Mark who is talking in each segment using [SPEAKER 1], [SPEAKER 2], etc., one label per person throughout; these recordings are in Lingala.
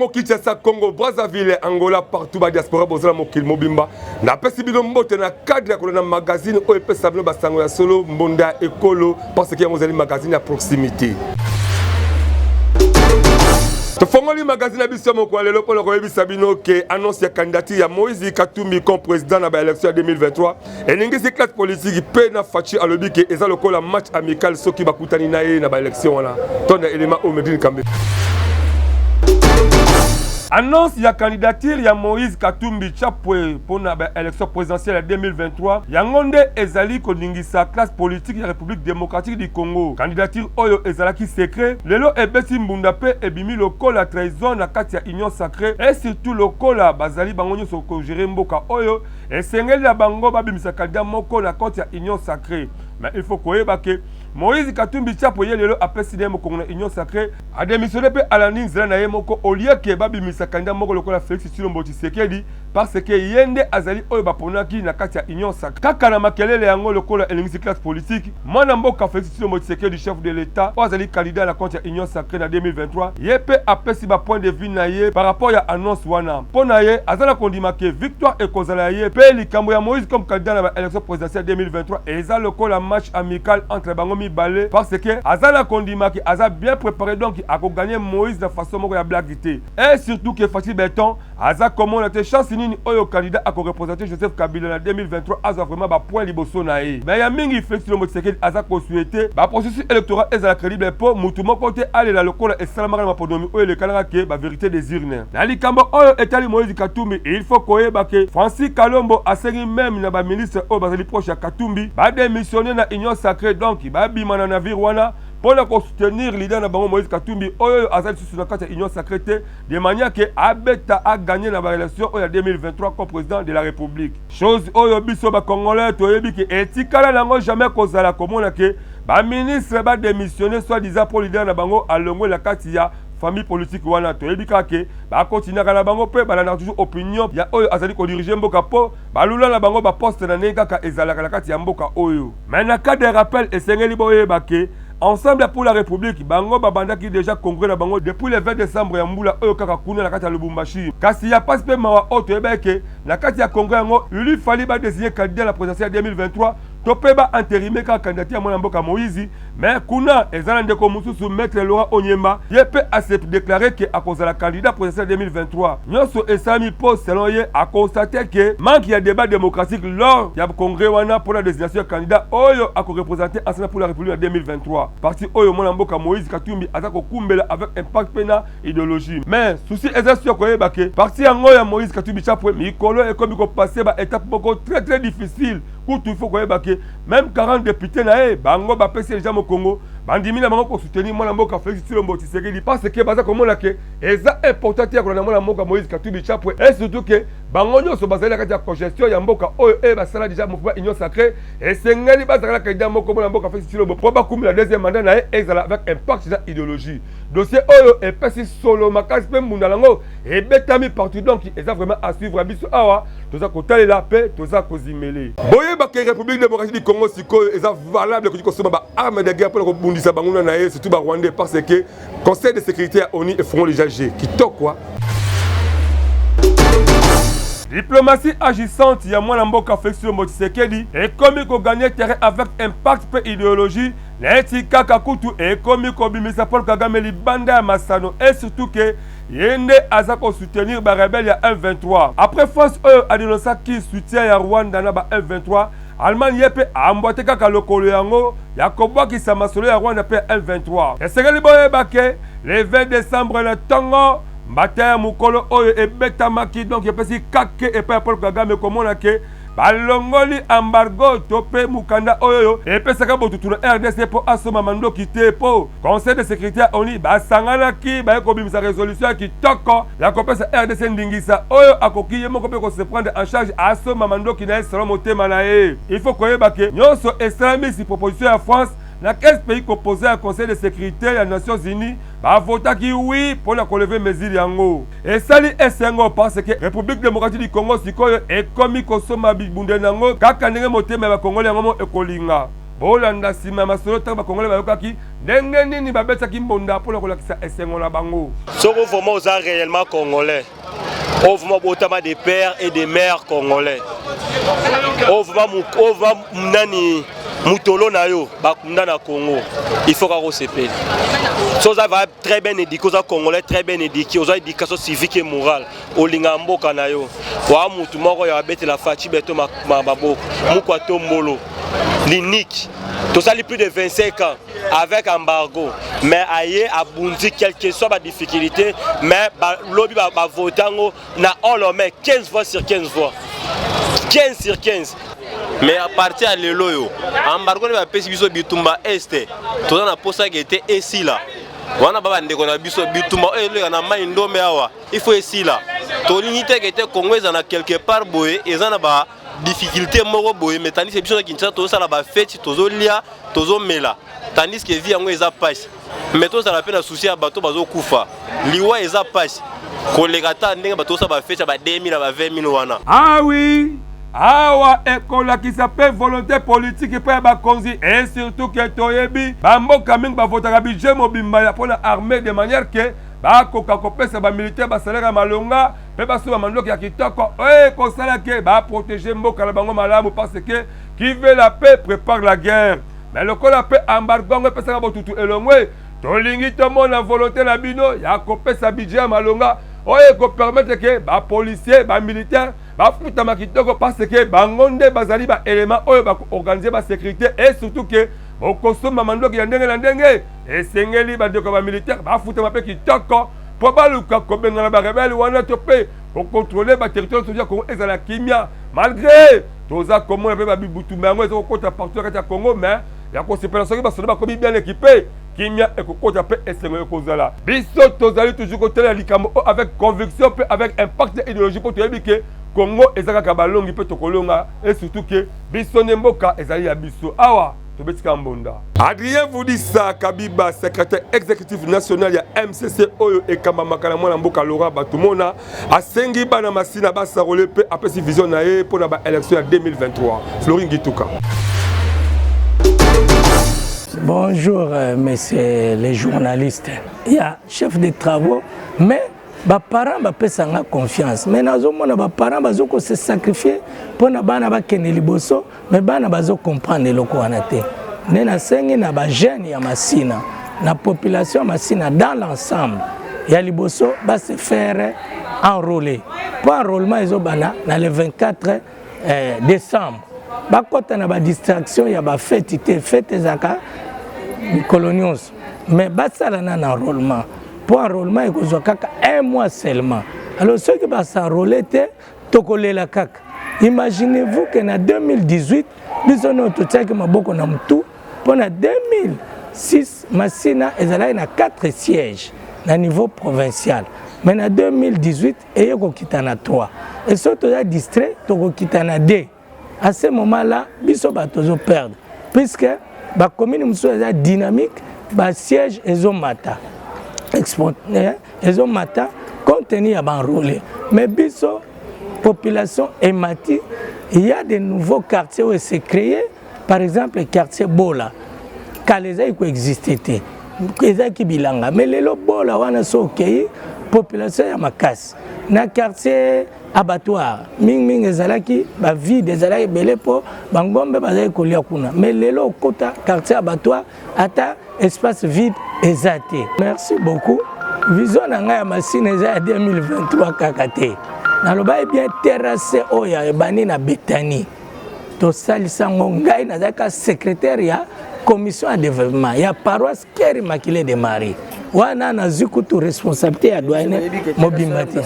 [SPEAKER 1] Congo Kinshasa, Congo Brazzaville, Angola, partout ba diaspora bozala mokili mobimba. Napesi bino mbote na cadre ya kolanda magazine oyo epesa bino basango ya solo mbonda ya ekolo parce que yango ezali magazine ya proximité. Tofongoli magazine na biso ya mokolo ya lelo mpo na koyebisa bino ke annonce ya candidature ya Moïse Katumbi comme président na ba élection ya 2023 Eningisi classe politique mpe na Fatshi alobi ke eza lokola match amical soki bakutani na ye na ba election wana. Tonda elema oyo Medine Kambe. Annonce ya candidature ya Moïse Katumbi Chapwe mpo na ba élection présidentielle ya 2023 yango nde ezali koningisa classe politique ya République démocratique du Congo. Candidature oyo ezalaki secret lelo ebeti mbunda mpe ebimi lokola trahison na kati ya Union sacrée et surtout lokola bazali bango nyonso kogérer mboka oyo. Esengeli na bango babimisa candidat moko na compte ya Union sacree. Mais il faut koyeba ke Moïse Katumbi Chapwe ye lelo apesi na ye mokongo na Union sacree, a demissionne pe alandi nzela na ye moko au lieu ke babimisa candidat moko lokola Felix Tshilombo Tshisekedi parce que ye nde azali oyo baponaki na kati ya Union sacree. Kaka na makelele yango lokola elingisi classe politique, mwana mboka Felix Tshilombo Tshisekedi chef de l'Etat oyo azali candidat na compte ya Union sacree na 2023, ye pe apesi ba points de vue na ye par rapport ya annonce wana. Mpo na ye, aza na kondima ke victoire ekozala ya ye mpe likambo ya Moïse comme candidat na ba elections presidentielles 2023 eza lokola match amical entre bango mibale parce que aza na kondima ke aza bien prepare donc ako gagner Moïse na façon moko ya blague te et surtout ke Fatshi Beton aza komona te chance nini oyo candidat ako representer Joseph Kabila na 2023 azwa vraiment ba points liboso na ye. Mais ya mingi Felix Tshilombo Tshisekedi aza ko souhaiter ba processus electoral ezala credible mpo mutu moko te alela lokola esalamaka na maponomi oyo elekanaka ke ba verite des urnes. Na likambo oyo etali Moïse Katumbi, il faut koyeba ke Francis Kalombo asengi meme na ba ministres oyo bazali proche ya Katumbi ba demissionner na Union sacree donc babima na navire wana mpo na ko soutenir leader na bango Moïse Katumbi oyo aza lisusu na kati ya Union sacree te de manière ke abeta a gagner na ba elections oyo ya 2023 comme président de la République. Chose oyo biso ba Congolais toyebi ke etikala nango jamais kozala komona ke ba ministres ba demissionner soit disant mpo leader na bango alongwe na kati ya famille politique wana. Toyebi kaka ke bakotinaka na bango mpe balandaka toujours opinion ya oyo azali kodiriger mboka mpo balula na bango baposte na ndenge kaka ezalaka na kati ya mboka oyo. Mais na cas de rappel, esengeli boyeba ke Ensemble pour la République bango babandaki déjà congrès na bango depuis le 20 décembre ya mbula oyo kaka kuna na kati ya Lubumbashi. Kasi ya pasi mpe mawa oyo toyebaki ke na kati ya congrès yango il lui fallut ba désigner candidat na présidentielle ya 2023 to mpe ba entériner kaka candidature ya mwana mboka Moïse. Mais kuna eza na ndeko mosusu maître Laurent Onyemba, ye mpe a se déclarer ke akozala candidat présidentiel 2023. Nyonso esalami mpo selon ye a constater ke manque ya débat démocratique lors ya congrès wana mpo na désignation ya candidat oyo akoreprésenter Ensemble pour la République na 2023, parti oyo mwana mboka Moïse Katumbi aza kokumbela avec impact mpe na idéologie. Mais souci eza sûr koyeba ke parti yango ya Moïse Katumbi Chapwe mikolo ekomi kopasser ba étape moko très très difficile. Kutu il faut koyeba ke même 40 députés na ye bango bapesi déjà mokongo, bandimi na bango kosoutenir mwana mboka Félix Tshilombo Tshisekedi parce que baza komona ke eza important te ya kolanda mwana mboka Moïse Katumbi Chapwe et surtout ke bango nyonso bazali na kati ya congestion ya mboka oyo e basala déjà mouvement Union sacrée. Esengeli bazala na candidat moko, mwana mboka Félix Tshilombo, mpo bakumela deuxième mandat na ye ezala avec impact na idéologie. Dossier oyo epesi solo makasi mpe mbunda yango ebetami partout, donc eza vraiment à suivre. Biso awa toza kotalela mpe toza kozimele. Boyeba ke République démocratique du Congo sikoyo eza valable ekoki kosomba ba arme de guerre mpona kobundisa banguna na ye, surtout Barwandais, parce que Conseil de sécurité ya ONU efongoli déjà g kitoko. Diplomatie agissante ya mwana mboka Félix Tshilombo Tshisekedi ekomi kogagner terrain avec impact mpe idéologie neti kaka kutu ekomi kobimisa Paul Kagame libanda ya masano et surtout ke ye nde aza kosoutenir barebelles ya M23 après France oyo adénonçaki soutien ya Rwanda na ba M23. Allemagne ye mpe ambwate kaka lokolo yango ya kobwakisa masolo ya Rwanda mpe ya M23. Esengeli boyeba ke le 20 décembre na ntongo mbata ya mokolo oyo ebetamaki, donc epesi kake epai ya Paul Kagame komona ke balongoli embargo to mpe mokanda oyo epesaka botutu na RDC mpo asomba mandoki te, mpo Conseil de sécurité ya ONU basanganaki baye kobimisa résolution ya kitoko ya kopesa RDC ndingisa oyo akoki ye moko mpe kose prendre en charge, asomba mandoki na ye selon motema na ye. Il faut koyeba ke nyonso esalami si proposition ya France na 15 pays composé ya Conseil de sécurité ya Nations unies bavotaki oui mpo na kolever mesure yango. Esali esengo parce que République démocratique du Congo sikoyo ekomi kosomba bibundeli yango kaka ndenge motema ya Bakongoli yango mo ekolinga. Bolanda nsima ya masolo ntango bakongole bayokaki ndenge nini babetaki mbonda mpo na kolakisa esengo na bango.
[SPEAKER 2] Soko vraiment oza réellement congolais, oyo vraiment botama de père et de mère congolais, oyo vraiment nani mutolo na yo bakunda na Congo, il faut kaka osepela. So oza très bien éduqué, oza congolais très bien éduqué, oza éducation civique et morale, olingaka mboka na yo, wa mutu moko ya babetela Fatshi Béton maboko mukwa tombolo l'unique. Tosali plus de 25 ans avec embargo, mais aye abundi quelle que soit badifficulté, mais balobi bavote yango na all mais 15 voix sur 15 voix, 15 sur 15.
[SPEAKER 3] Mais à partir ya lelo oyo embargo nde bapesi biso, bitumba este toza na posa ete esila. Wana ba bandeko na biso, bitumba oyo eleka na mai Ndombe awa, il faut esila. Tolingi teke te Congo eza na quelque part boye, eza na ba difficulté moko boye, mais tandis que biso na Kinshasa tozosala bafeti, tozolia, tozomela, tandis que vie yango eza pasi. Mais tozala mpe na souci ya bato bazokufa, liwa eza pasi koleka ta ndenge bato tosala bafeti ya ba 2000, ya ba 20 000 wana.
[SPEAKER 1] Ah oui, awa ekolakisa mpe volonté politique mpe ya bakonzi, et surtout ke toyebi bamboka mingi bavotaka budget mobimba ya mpona armée, de manière ke bakoka kopesa bamilitaire basalaire ya malonga mpe basomba mandoki ya kitoko oyo ekosala ke baprotéger mboka na bango malamu, parce que qui veut la paix prépare la guerre. Mais lokola mpe embargo yango epesaka botutu elongwe, tolingi tomona volonté na bino ya kopesa budget ya malonga oyo ekopermettre ke bapolicier, bamilitaire bafutama kitoko, parce que bango nde bazali baélément oyo bakoorganiser basécurité. Et surtout ke bokosomba mandoki ya ndenge na ndenge, esengeli bandeko ya bamilitaire bafutama mpe kitoko mpo baluka kobengana barebele wana to mpe kocontrôler baterritoire nyonso ya Congo ezala kimia. Malgré toza komona mpe babibutumba yango eza kokota partout na kati ya Congo, mais ya kosepela soki basoda bakomi bien équipé, kimia ekokota mpe esengo ekozala. Biso tozali toujours kotelela likambo oyo avec conviction mpe avec impact ya idéologie, mpo toyebi ke Congo eza kaka balongi mpe tokolonga, et surtout ke biso nde mboka ezali ya biso. Awa tobetika mbonda. Adrien Vudisa Kabiba, secrétaire exécutif national ya MCC oyo ekambamaka na mwana mboka Laurent Batumona, asengi bana Masina bas'enrôler mpe apesi vision na ye mpona baélection ya 2023. Florin Gituka.
[SPEAKER 4] Bonjour, messieurs les journalistes. Il y a chef de travaux, mais baparent bapesanga confiance, mais nazomona baparent bazokose sacrifier mpona bana bakende liboso, mais bana bazocomprendre eloko wana te. Nde nasengi na bajeune ya Masina, na population ya Masina dans l'ensemble, ya liboso base faire enrôler, mpo enrôlement ezobanda na le 24 décembre. Bakɔta na badistraction ya bafeti te. Fete ezalaka mikolo nyonso, mais basala na enrôlement, mpo enrôlement ekozwa kaka un mois seulement. Alors soki bas'enrôler te, tokolela kaka. Imaginez-vous que na 2018 biso nyonso totiaki maboko na motu, mpo na 2006 Masina ezalaki na 4 sièges na niveau provincial, mais na 2018 eye kokita na 3, et soki toza distrait, tokokita na 2. À ce moment là biso bato tozoperdre, puisque bacommune mosusu eza dynamique, basiège ezomata, ezomata compte tenu ya baenrôlé, mais biso population emati. Il y a de nouveaux quartiers oyo s'est créé, par exemple quartier Bola. Kala ezalaki koexiste te, ezalaki bilanga, mais lelo Bola wana so okei, population ya makasi. Na quartier Abattoir, mingimingi ezalaki bavide, ezalaki ebele mpo bangombe bazalaki kolia kuna, mais lelo okota quartier Abattoir, ata espace vide eza te. Merci beaucoup. Vision na ngai ya Masina eza ya 2023 kaka te. Nalobaki bien, terrasse oyo ebandi na Betani, tosalisa yango. Ngai nazalaki secrétaire ya commission ya développement ya paroisse Cœur Immaculé de Marie. Wana nazwi kutu responsabilité ya doyen mobimba te.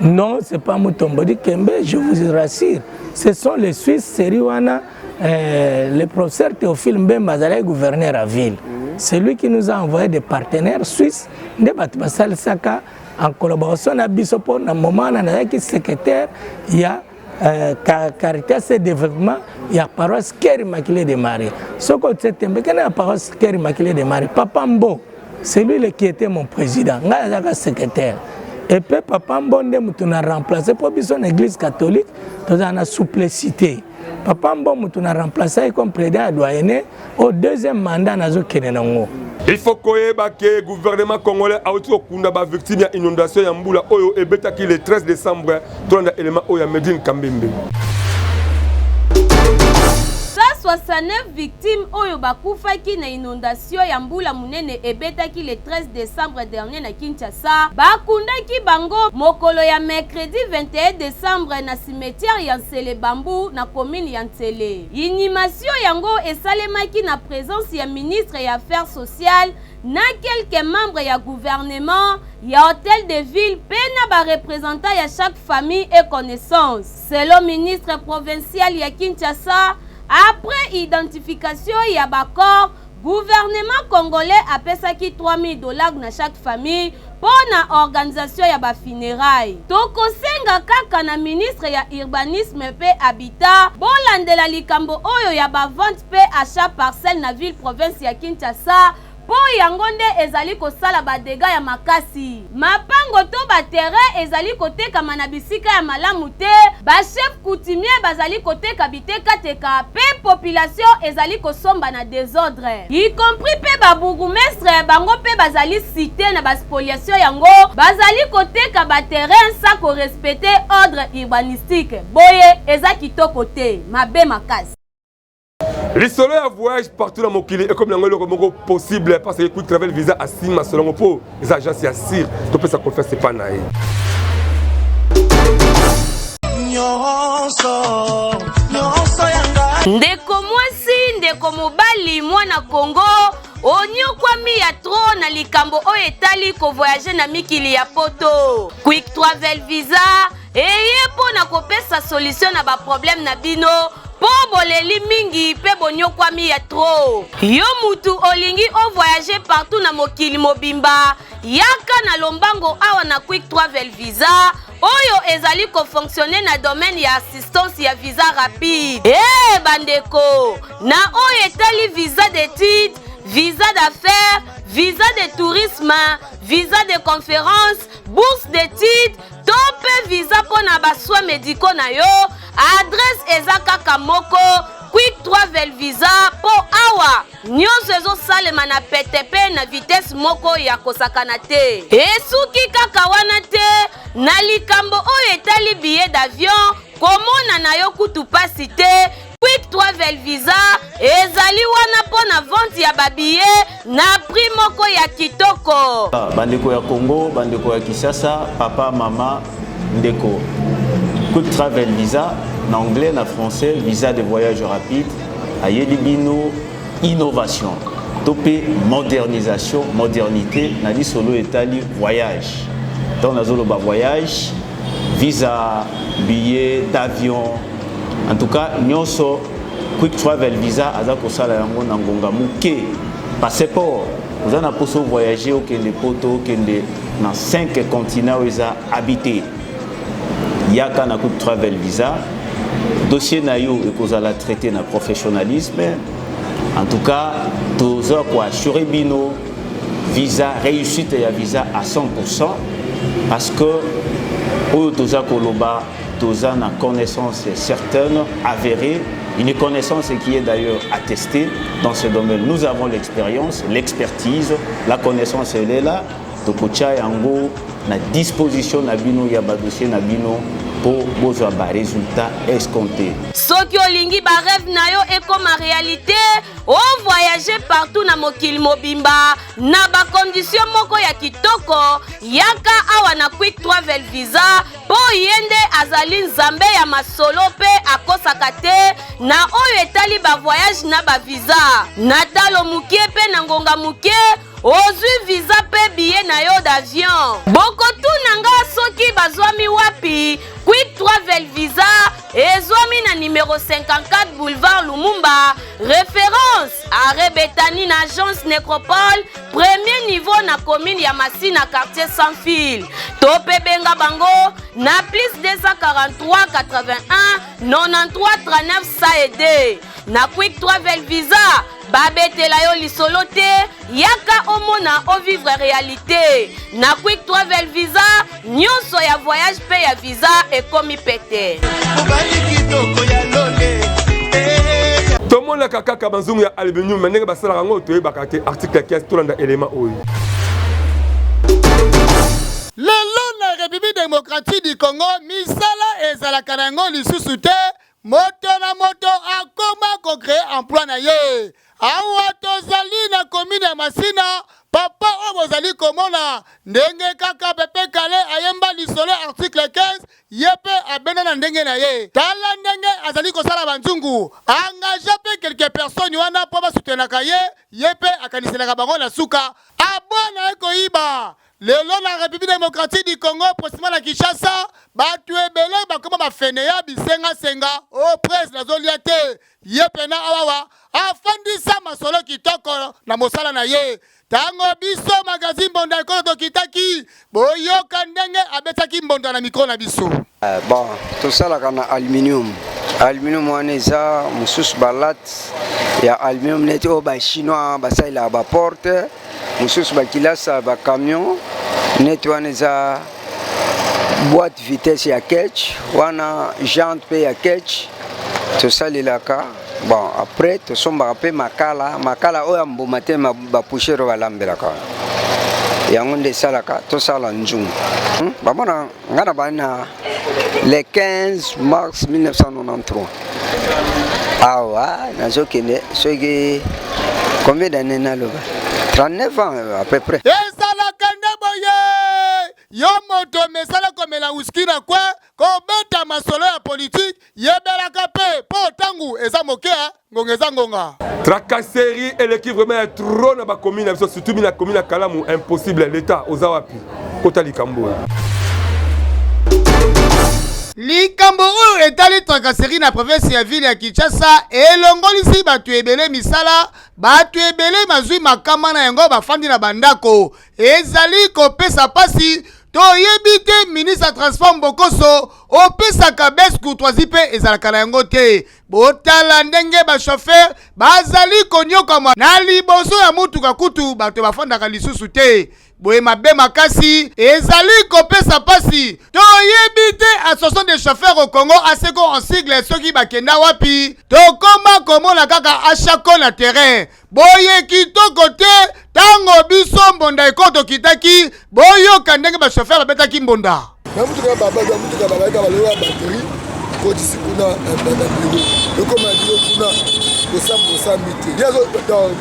[SPEAKER 4] Non, c'est pas Mutombo Dikembe, je vous rassure, ce sont les Suisses. Série wana, le professeur Théophile Mbemba azalaki gouverneur à ville. C'est lui qui nous a envoyé des partenaires suisses, nde bato basalisaka en collaboration na biso, mpo na moment wana nazalaki secrétaire ya Caritas et développement ya paroisse Cœur Immaculé de Marie. Soki otie tembe, kende na paroisse Cœur Immaculé de Marie. Papa Mbo, c'est lui le qui était mon président, ngai azalaka secrétaire. Epe papa Mbo nde moto na remplace mpo biso na église catholique tozala na souplecité. Papa Mbo moto na remplace ye comme président ya doyenné au deuxième mandat nazokende nango.
[SPEAKER 1] Il faut koyeba ke gouvernement congolais auti kokunda bavictime ya inondation ya mbula oyo ebetaki le 13 décembre. Tolanda élément oyo ya Medine Kambembe.
[SPEAKER 5] 169 victimes oyo bakufaki na inondation ya mbula monene ebetaki le 13 décembre dernier na Kinshasa, bakundaki bango mokolo ya mercredi 21 décembre na cimetière ya Nsele Bambu na commune ya Nsele. Inhumation yango esalemaki na présence ya ministre ya Affaires sociales na quelques membres ya gouvernement, ya hôtel de ville mpe na barepresentant ya chaque famille et connaissance. Selon ministre provincial ya Kinshasa, après identification ya bacorps, gouvernement congolais apesaki 3000 $ na chaque famille mpo na organisation ya bafunérailles. Tokosenga kaka na ministre ya Urbanisme mpe Habitat, bolandela likambo oyo ya bavente mpe achat parcelle na ville province ya Kinshasa, mpo yango nde ezali kosala badégâts ya makasi. Mapango to baterrain ezali kotekama na bisika ya malamu te, bachef coutumier bazali koteka bitekateka mpe population ezali kosomba na désordre, y compris mpe babourgmestre. Bango mpe bazali cité na baspoliation yango, bazali koteka baterrain sans korespecter ordre urbanistique. Boye eza kitoko te, mabe makasi.
[SPEAKER 1] Lisolo ya voyage partout na mokili ekomi yango eloko moko possible parce que Quick Travel Visa asimba solongo mpo eza agence ya sire, topesa confiance epa na ye.
[SPEAKER 6] Nyonso, nyonso yanga.
[SPEAKER 5] Ndeko mwasi, ndeko mobali, mwana Kongo onyokwami ya trop na likambo oyo etali kovoyage na mikili ya poto, Quick Travel Visa eye mpo na kopesa solution na baproblème na bino, mpo boleli mingi mpe bonyokwami ya trop. Yo mutu olingi ovoyage partout na mokili mobimba, yaka na lombango awa na Quick Travel Visa oyo ezali kofonctionne na domaine ya assistance ya visa rapide. E bandeko, na oyo etali visa d'étude, visa d'affaires, visa de tourisme, visa de conférence, bourse d'étude to mpe visa mpo na basoins médicaux na yo, adresse eza kaka moko: Quick Travel Visa, mpo awa nyonso ezosalema na pete mpe na vitesse moko ya kosakana te. Esuki kaka wana te, na likambo oyo etali billet d'avion, komona na yo kutu pasi te. Quick Travel Visa ezali wana mpo na vente ya babillet na prix moko ya kitoko.
[SPEAKER 7] Bandeko ya Congo, bandeko ya Kinshasa, papa, mama, ndeko, Quick Travel Visa, na anglais, na français visa de voyage rapide, ayeli bino innovation to mpe modernisation, modernité na lisolo etali voyage. Ntango nazoloba voyage, visa, billet d'avion, en tout cas nyonso, Quick Travel Visa aza kosala yango na ngonga moke. Passeport, oza na mposa voyager, okende poto, okende na 5 continent oyo eza habité, yaka na Quick Travel Visa. Dossier na yo ekozala traité na professionnalisme. En tout cas, toza koassure bino visa, réussite ya visa à 100%, parce que oyo toza koloba, toza na connaissance certaine, avérée, une connaissance qui est d'ailleurs attestée dans ce domaine. Nous avons l'expérience, l'expertise, la connaissance, elle est là. Tokotia yango na disposition na bino ya badossier na bino mpo bozwa barésultat escompté.
[SPEAKER 5] Soki olingi barêve na yo ekoma réalité, ovoyage partout na mokili mobimba na bacondition moko ya kitoko, yaka awa na Quick Travel Visa, mpo ye nde azali nzambe ya masolo mpe akosaka te na oyo etali bavoyage na bavisa. Na talo moke mpe na ngonga moke, ozwi visa mpe billet na yo d'avion. Bokotuna nga soki bazwami wapi. Quick Travel Visa ezwami na numero 54, boulevard Lumumba, référence arrêt Betani, na agence Nécropole, premier niveau, na commune ya Masina, quartier Sans Fil. To mpe benga bango na plus 243 81 93 39 102. Na Quick Travel Visa, babetela yo lisolo te, yaka omona ovivre realite. Na Quick Travel Visa, nyonso ya voyage mpe ya visa ekomi pete.
[SPEAKER 6] Mobali kitoko ya lole.
[SPEAKER 1] Tomonaka kaka banzungu ya aluminium, mais ndenge basalaka yango toyebaka te. Article ya 15, tolanda elema oyo.
[SPEAKER 8] Lelo na Republique democratique du Congo, misala ezalaka na yango lisusu te. Moto na moto akoma ko creer emploi na ye. Awa tozali na commune ya Masina, papa oyo bozali komona ndenge kaka Pepe Kale ayemba lisolo ya article 15, ye pe abenda na ndenge na ye. Tala ndenge azali kosala ba nzungu, engagea pe quelques personnes wana po ba soutenaka ye, ye pe akaniselaka bango na suka aboya na ye koyiba. Lelo na Republique democratique du Congo, precisement na Kinshasa, batu ebele bakoma ba faineants, bisenga senga, oh presse nazolia te, ye pena awawa afandisa masolo kitoko na mosala na ye. Tango biso magazine Mbonda Ekolo tokitaki, boyoka ndenge abetaki mbonda na micro na biso.
[SPEAKER 9] Bon, tosalaka na aluminium. Aluminium wana eza mosusu ba latte ya aluminium neti oyo ba chinois basalelaka ba porte. Mosusu ba kilasa ba camion neti wana eza boîte vitesse ya ketch wana jante mpe ya ketch tosalelaka. Bon, après tosombaka mpe makala, makala oyo ya mbuma te, bapoussière oyo balambelaka yango nde esalaka tosala nzungu. Bamona nga na bani na le 15 mars 1993 awa nazokende soki combien d'années naloba 39 ans à peu près.
[SPEAKER 8] Ezalaka nde boye, yo moto omesana komela whisky na coin, kobeta masolo ya politique, yebelaka pe po tangu eza moke, ngonga eza ngonga.
[SPEAKER 1] Tracasserie eleki vraiment ya trop na ba commune na biso, surtout na commune ya Kalamu, impossible. L'État oza wapi? Kota likambo oyo.
[SPEAKER 8] Likambo oyo etali tracasserie na province ya ville ya Kinshasa elongolisi bato ebele misala, bato ebele bazwi makama na yango bafandi na bandako. Ezali kopesa pasi, toyebi te ministre ya transport Mbokoso opesaka baisse courtoisie mpe ezalaka na yango te. Botala ndenge ba chauffeur bazali konyokama na liboso ya motuka, kutu bato bafandaka lisusu te. Boye mabe makasi, ezali kopesa pasi. Toyebi te association des chauffeurs au Congo ASECO en sigle soki bakenda wapi. Tokoma komona kaka Ashako na terrain. Boye kitoko te tango biso mbonda eko tokitaki, boyoka ndenge ba chauffeur babetaki mbonda.
[SPEAKER 10] Na mutuka ya baba, ya mutuka babayaka balola batterie kotisi kuna na bureau, ekoma na bureau kuna kosambi osambi te, ye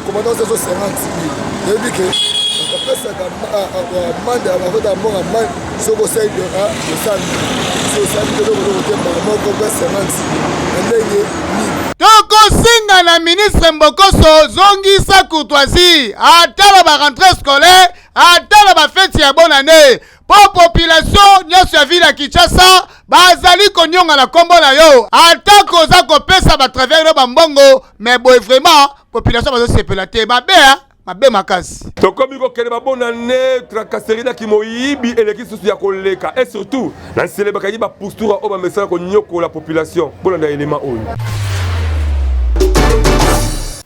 [SPEAKER 10] commandant azo 50 mille, oyebi ke bapesaka manda bakota mbongo manda soki osali osambi soki osambi te eloko te mbala moko mpe 50 na ndenge nini.
[SPEAKER 8] Tokosenga na ministre Mbokoso zongisa courtoisie ata na ba rentree scolaire ata na ba feti ya bonne annee po population nyonso ya ville ya Kinshasa bazali konionga na kombo na yo ata koza kopesa ba travailleurs no ba mbongo, mais boye vraiment population bazosepela te, mabe hein? Mabe makasi.
[SPEAKER 1] Tokomi kokende ba bonne année, tracasserie na kimoyibi eleki susu ya koleka, et surtout na nsele bakangi ba postura oyo bamesana konyokola population. Bolanda elema oyo.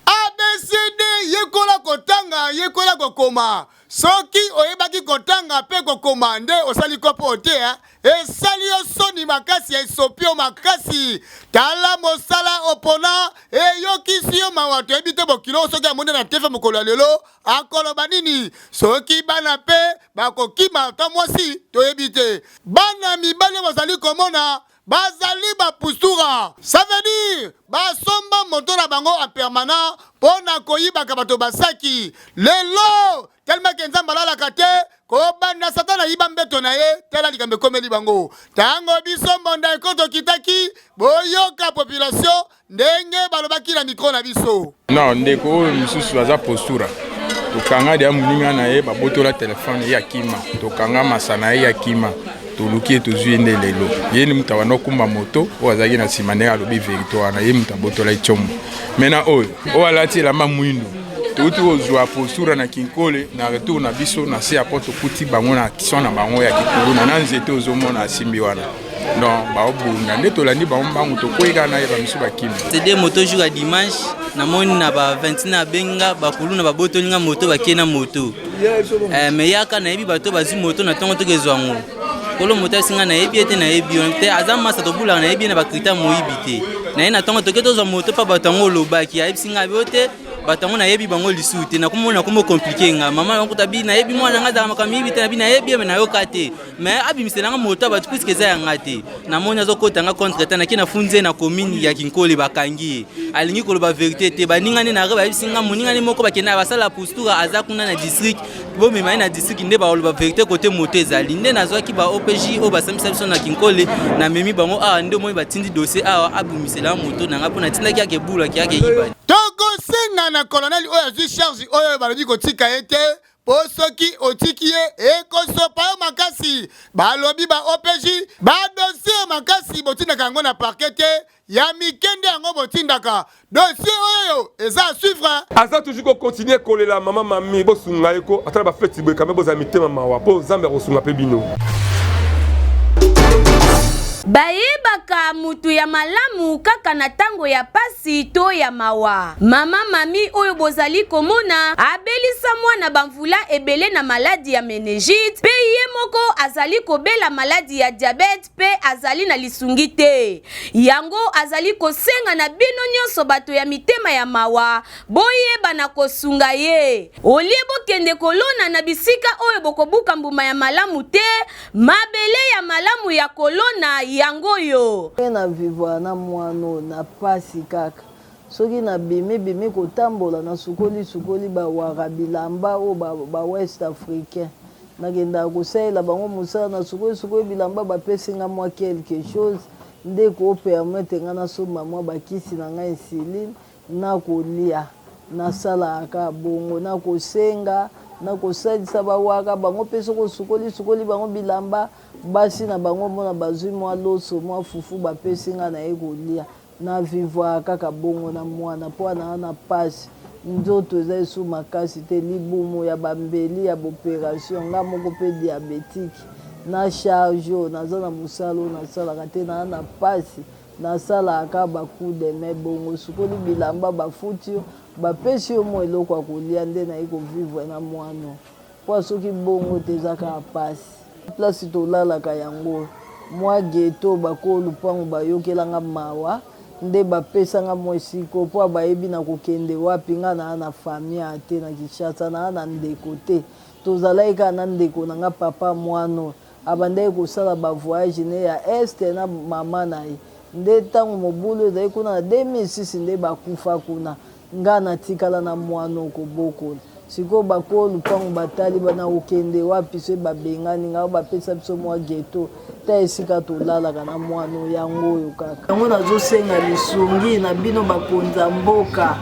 [SPEAKER 8] ABCD, yekola kotanga, yekola kokoma. Soki oyebaki kotanga pe kokoma nde osali kopo oyo te hein? Esali yo soni makasi, esopi yo makasi. Tala mosala opona eyokisi yo mawa. Toyebi te bokilo soki amoni na TV mokolo ya lelo akoloba nini. Soki bana pe bakokima ata mwasi toyebi te. Bana mibali oyo bozali komona bazali ba pustura, ça veut dire basomba moto na bango en permanent mpo na koyibaka bato basaki. Lelo tellement ke Nzambe alalaka te, kobanda Satana ayiba mbeto na ye, tala likambo ekomeli bango. Tango biso mbonda eko tokitaki, boyoka population ndenge balobaki na micro na biso.
[SPEAKER 11] Non, ndeko oyo mosusu aza postura, tokanga deya moninga na ye, babotola telefone ye akima, tokanga masa na ye akima, toluki ye tozwi ye nde lelo. Ye ni moto abanda kokumba moto oyo azalaki na nsima, ndenge alobi verite wana, ye moto abotola ye tshombo. Mena oyo oyo alati elamba mwindu, touti kozwa postura na Kinkole, na retour na biso na se ya po tokuti bango na action na bango ya kikuluna na nzete ozomona asimbi wana. Donc baobunda nde tolandi bango mbangu, tokwei kaka na ye, bamisu bakimi.
[SPEAKER 12] Cede moto jour ya dimanche, namoni na ba 21 abengi nga, bakulu na babotoli nga moto, bakie na moto. Eh, me yaka nayebi bato bazwi moto na ntongo tokezwa yango. Kolo moto ayebisi nga nayebi ye te, nayebi yo te, aza masa tobulaka nayebi ye na bakrita moyibi te. Naye na ntongo toke tozwa moto mpa bato yango olobaki, ayebisi nga yo te bato yango nayebi bango lisusu te, nakomona nakomo komplike nga mama yango kuta bi nayebi mwana nga azalaka makambo miyibi te, nabi nayebi ye me nayoka te, me abimisela nga moto ya bato puiske eza ya nga te. Namoni azokota nga contre temps, nake nafundi ye na commune ya Kinkole, bakangi ye, alingi koloba verité te. Baninga nde na bayebisi nga moninga nde moko bakenda basala postura aza kuna na district, bomema ye na district nde bakoloba verité kote moto ezali. Nde nazwaki ba OPJ oyo basambisa biso na Kinkole, namemi bango awa, nde omoni batindi dossier awa, abimisela moto na nga mpo natindaki ake bulaki ake yiba.
[SPEAKER 8] Tokosenga na colonel oyo azwi charge oyo balobi kotika ye te mpo soki otiki ye ekosopa yo makasi. Balobi ba OPJ ba dossier makasi botindaka yango na parquet te, ya mike nde yango botindaka. Dossier oyo eza à suivre.
[SPEAKER 1] Aza toujours ko continuer kolela mama mami, bosunga ye ko ata na ba feti boye quand même, bozala mitema mawa po Nzambe akosunga pe bino.
[SPEAKER 5] Bayebaka mutu ya malamu kaka na tango ya pasi to ya mawa. Mama Mami oyo bozali komona abelisa mwana bamvula ebele na maladi ya menegite pe ye moko azali kobela maladi ya diabete pe azali na lisungi te. Yango azali kosenga na bino nionso bato ya mitema ya mawa boyeba na kosunga ye. Olie bokende kolona na bisika oyo bokobuka mbuma ya malamu te, Mabele ya malamu ya kolona yango oyo.
[SPEAKER 13] Ndenge na vivra na mwana oyo na pasi kaka soki na bimi bimi kotambola na sukoli sukoli ba wara bilamba oyo ba ba west africain na kendaka kosalela bango mosala na sukoli sukoli bilamba ba pesi nga mwa quelque chose nde ko permettre nga na somba mwa ba kisi na nga insuline na kolia nasalaka kaka bongo na kosenga na kosalisa bawaka bango mpe soki osukoli sukoli bango bilamba basi na bango omona bazwi mwa loso mwa fufu bapesi nga naye kolia na vivwaka kaka bongo na mwana mpo naa na pasi nzoto eza esu makasi te libumu ya bambeli ya boperation nga moko mpe diabetike na charge oyo naza na mosala oyo nasalaka te naa na pasi Nasalaka kaka ba coup de main bongo osukoli bilamba bafuti yo bapesi yo mua eloko ya kolia nde naye ko vivre na muana oyo po soki bongo te eza kaka pasi. Place tolalaka yango oyo mua ghetto bakolo lupangu bayokela nga mawa nde bapesa nga mua esika oyo po bayebi nakokende wapi nga naa na famille te na Kinshasa naa na ndeko te tozalaki kaka na ndeko na nga papa muana oyo Abandaki kosala ba voyage ne ya est na mama na ye nde tango mobulu ezali kuna na 2006 nde bakufa kuna nga natikala na muana oyo kobokola sikoyo bakolo lupangu batali ba nakokende wapi soki babengani nga bapesa biso mua ghetto ta esika tolalaka na muana oyo yango oyo kaka yango nazosenga lisungi na bino bakonzi ya mboka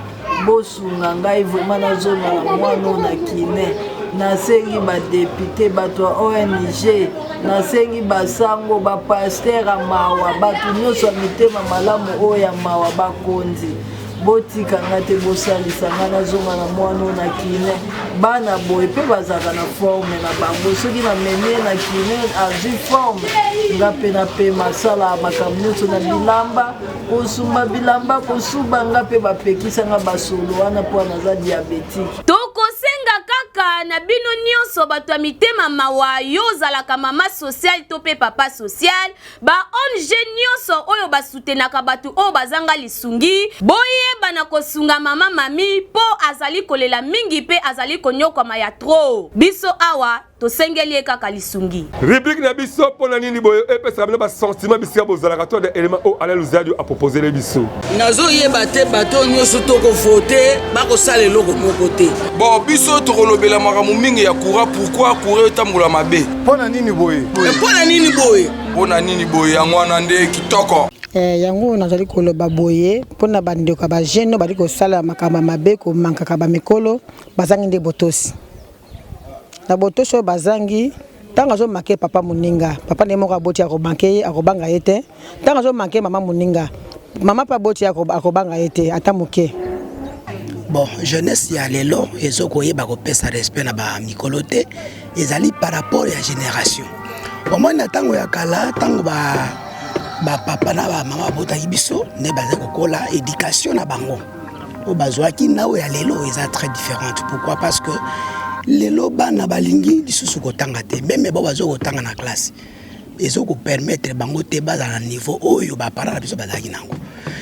[SPEAKER 13] Bosunga ngai vraiment nazonga na mwana oyo na kine. Nasengi ba depute, bato ya ONG, nasengi basango, ba pasteur ya mawa, bato nyonso ya mitema malamu oyo ya mawa, bakonzi botika nga te, bosalisa nga nazonga na mwana oyo na kine. Bana boye mpe bazalaka na forme na bango, soki namemi ye na kine azwi forme, nga mpe napema, asalaka makambo nyonso na bilamba Kosumba bilamba, kosuba nga pe bapekisa nga basolo wana po naza diabetique.
[SPEAKER 5] Tokosenga kaka na bino nionso bato ya mitema mawa, yo ozalaka mama sociale to pe papa social, ba ong nionso oyo ba soutenaka bato oyo bazanga lisungi, boyeba na kosunga mama Mamie po azali kolela mingi pe azali koniokwama ya trop. Biso awa Tosengeli ye kaka lisungi.
[SPEAKER 1] Rubrique na biso pona nini boye epesaka bino ba sentiment bisika bozalaka to de element oyo Alain Luzadio a proposele biso.
[SPEAKER 14] Nazoyeba te bato oyo nyonso tokovote bakosala eloko moko te.
[SPEAKER 15] Bon, biso tokolobela makambo mingi ya courant, pourquoi courant etambola mabe?
[SPEAKER 10] Mpo na nini boye?
[SPEAKER 14] Mpo na nini boye?
[SPEAKER 15] Mpo na nini boye? Yango wana nde kitoko.
[SPEAKER 16] Eh, yango nazali koloba boye mpo na bandeko ya bajeune oyo bali kosala makambo ya mabe komankaka bamikolo bazangi nde botosi. Na botosi oyo bazangi, ntango azo manque papa moninga, papa na ye moko aboti ako manque ye, akobanga ye te. Ntango azo manque mama moninga, mama mpe aboti ye akobanga ye te ata moke.
[SPEAKER 17] Bon, jeunesse ya lelo ezo koyeba kopesa respect na ba mikolo te, ezali par rapport ya generation. Omoni na ntango ya kala, ntango ba Bapapa na bamama babotaki biso nde bazali kokola, éducation na bango oyo bazwaki na oyo ya lelo eza très différente. Pourquoi? Parce que lelo bana balingi lisusu kotanga te. Même bao bazo kotanga na classe, ezo kopermettre bango te bazala na niveau oyo baparent na biso bazalaki nango.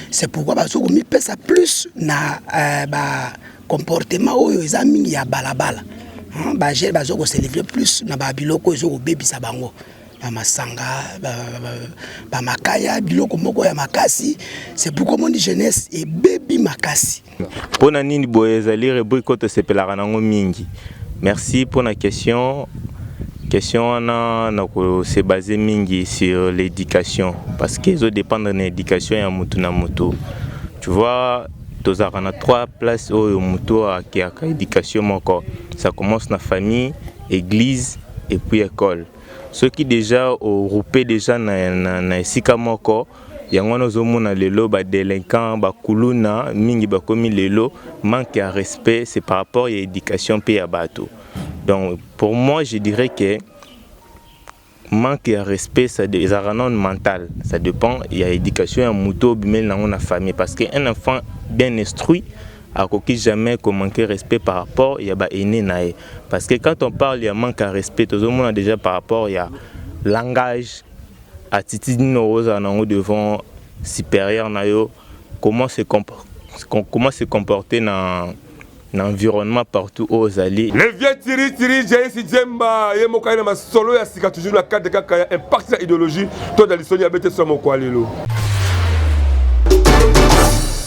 [SPEAKER 17] C'est pourquoi bazo komipesa plus na ba comportement oyo eza mingi ya balabala. Bajeunes bazo kose livrer plus na babiloko oyo ezo kobebisa bango, bamasanga, bamakaya, biloko moko ya makasi. C'est pourquoi omoni jeunesse ebebi makasi.
[SPEAKER 7] Mpo na nini boye ezali rubrique oyo tosepelaka nango mingi? Merci mpo na question. Question wana nakose baser mingi sur l'éducation, parce que ezodépendre na éducation ya mutu na mutu. Tu vois, tozalaka na trois places oyo mutu akeyaka éducation moko. Ça commence na famille, église et puis école. Soki déjà oroupe déjà na esika moko yango wana, ozomona lelo badélinquant, bakuluna mingi bakomi lelo. Manque ya respect, c'est par rapport ya éducation mpe ya bato. Donc pour moi, je dirais que manque ya respect, ça ezalaka non mental, ça dépend ya éducation ya moto obimeli nango na famille, parce que un enfant bien instruit akoki jamais komanquer respect par rapport ya baene na ye. Parce que quand on parle ya manque ya respect, tozomona déjà par rapport ya langage, attitude nini ozala nango devant supérieur na yo, comment se comporter na environnement partout oyo ozali.
[SPEAKER 1] Le vieux Tiri Tiri Jaisi Djemba ye moko aye na masolo ya sika, toujours na cadre kaka ya impact ya idéologie to da lisoni ya bete so moko ya lelo.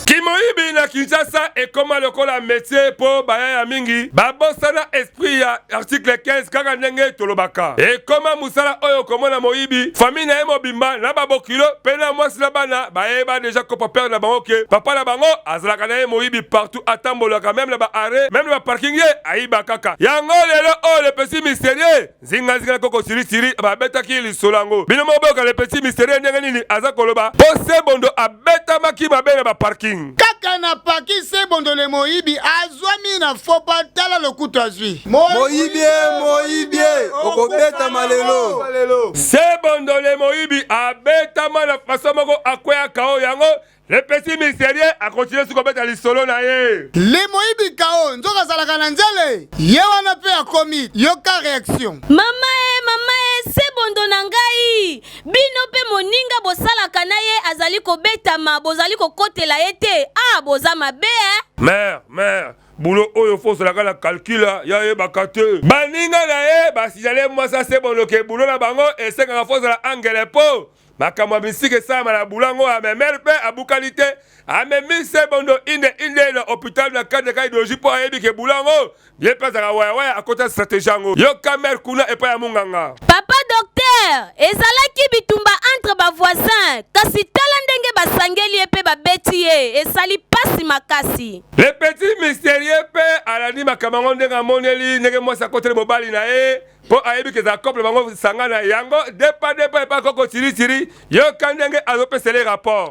[SPEAKER 1] Kimoyibi na Kinshasa ekoma lokola métier, mpo baya ya mingi babosana esprit ya article 15. Kaka ndenge tolobaka, ekoma mosala oyo komona moyibi, famille na ye mobimba na babokilo mpe na mwasi na bana bayeba déjà kopa père na bango ke papa na bango azalaka na ye moyibi. Partout atambolaka, même na baarrêt, même na baparking, ye ayiba kaka yango. Lelo oyo, le petit mystérieux nzinganzinga na koko sirisiri babetaki lisolo yango. Bino moko boyoka le petit mystérieux ndenge nini aza koloba, mpo Sebondo abetamaki mabe na baparking.
[SPEAKER 8] Kaka na parking, Sebondole moyibi azwami na fopa. Tala lokutu azwi.
[SPEAKER 15] Moyibi e, moyibi e, okobetama lelo.
[SPEAKER 1] Sebondole moyibi abetama na façon moko akweyaka oyo yango. Le petit mystérieux akontinue soki kobeta lisolo na ye.
[SPEAKER 8] Le moyibi kao nzoka azalaka na nzele ye wana mpe akomi. Yoka réaction.
[SPEAKER 5] Mama e, mama e, Sebondo na ngai! Bino mpe moninga bosalaka na ye azali kobetama, bozali kokotela ye te. A boza mabe e.
[SPEAKER 1] Mare, mare, boulot oyo fo ozalaka na calcul ya yebaka te. Baninga na ye basignaler mwasi Asebondo ke boulot na bango esengaka fo ozala angele, mpo makambo ya misika esalama na boulot yango. Amemere mpe abukani te, amemi Sebondo inde inde na hôpital na cadre ka idéologie, mpo ayebi ke boulot yango ye mpe azalaka wayawaya, akota stratégie yango. Yoka mare kuna epai ya monganga.
[SPEAKER 5] Papa docteur, ezalaki bitumba entre bavoisin, kasi tala ndenge basangeli ye mpe babeti ye, esali pasi makasi.
[SPEAKER 1] Le petit mystérieux mpe alandi makambo yango ndenge amoneli ndenge mwasi akoteli mobali na ye, mpo ayebi ke ezala couple bango sangana yango depa depa epa koko tiritiri. Yoka ndenge azopesele rapport.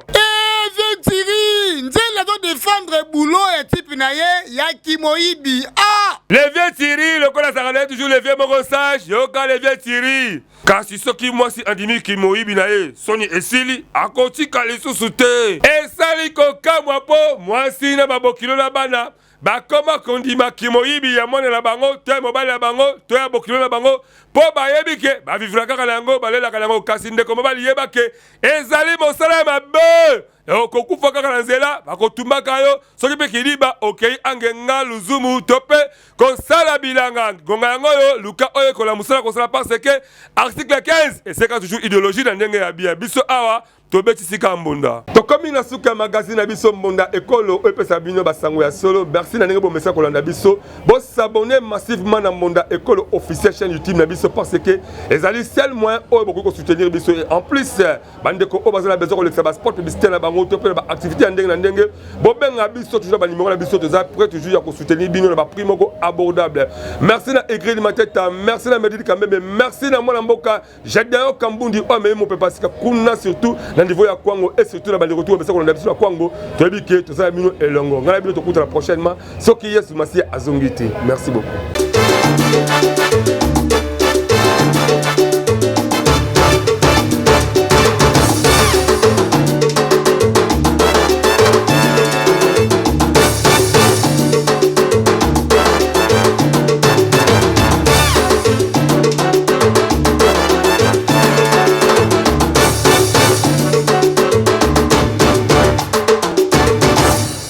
[SPEAKER 8] Vieux Tiri nzela azodefendre boulot ya type na ye ya kimoyibi ah!
[SPEAKER 1] Le vieux Tiri lokola azalaka na ye toujours le vieux moko sage. Yoka le vieux Tiri. Kasi soki mwasi andimi kimoyibi na ye, soni esili, akotika lisusu te. Esali kokamwa, mpo mwasi na babokilo na bana bakoma kondima kimoyibi ya mwana na bango to ya mobali na bango to ya bokilo na bango, mpo bayebi ke bavivra kaka na yango, balelaka na yango. Kasi ndeko mobali, yeba ke ezali mosala ya mabe, okokufa kaka na nzela, bakotumbaka yo. Soki mpe kiliba okei angenga luzumu to mpe kosala bilanga, ngonga yango oyo luka oyo ekola mosala kosala, parce que article 15 eseka toujours idéologie na ndenge ya bien. Biso awa tobeti sika mbonda, tokomi na suka ya magazine na biso Mbonda Ekolo oyo epesa bino basango ya solo. Merci na ndenge bomesa kolanda biso. Bos'abonner massivement na Mbonda Ekolo officiel, chaîne YouTube na biso, parce que ezali seul moyen oyo bokoki kosoutenir biso. Et en plus, bandeko oyo baza na besoin kolekisa baspot publicitaire na bango to mpe na baactivité ya ndenge na ndenge, bobenga biso toujours na banimero na biso. Toza prêt toujours ya kosoutenir bino na baprix moko abordable. Merci na Egrili Mateta, merci na Medili Kambembe, merci na mwana mboka Jadayo Kambundi oyo amemi mopepa sika kuna, surtout na niveau ya Kwango, et surtout na bandeko tu bamesa kolanda biso na Kwango. Toyebi ke toza na bino elongo. Ngai na bino tokutana prochainement soki Yesu Masiya azongi te. Merci beaucoup.